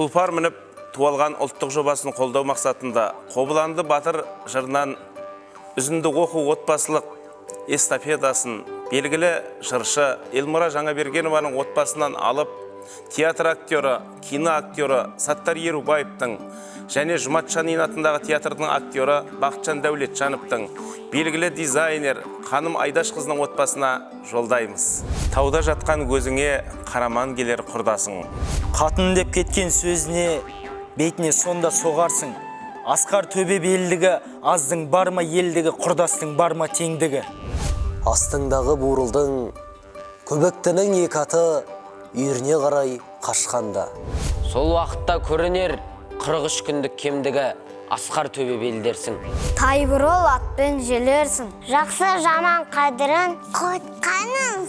Тұлпар мініп туалған ұлттық жобасын қолдау мақсатында Қобыланды батыр жырынан үзінді оқу отбасылық эстафетасын белгілі жыршы Елмұра Жаңабергенованың отбасынан алып, театр актері, кино актері Саттар Ерубаевтың және Жұмат Шанин атындағы театрдың актері Бақытжан Дәулетжановтың, белгілі дизайнер Қаным Айдашқызының отбасына жолдаймыз. Тауда жатқан өзіңе қараман келер құрдасың. Қатын деп кеткен сөзіне бетіне сонда соғарсың. Асқар төбе белдігі, аздың бар ма елдігі, құрдастың бар ма теңдігі. Астыңдағы бурылдың, көбектінің екі аты үйіріне қарай қашқанда. Сол уақытта көрінер 43 күндік кемдігі, асқар төбе белдерсің. Тайбурыл атпен желерсің. Жақсы жаман қадірін қотқаның.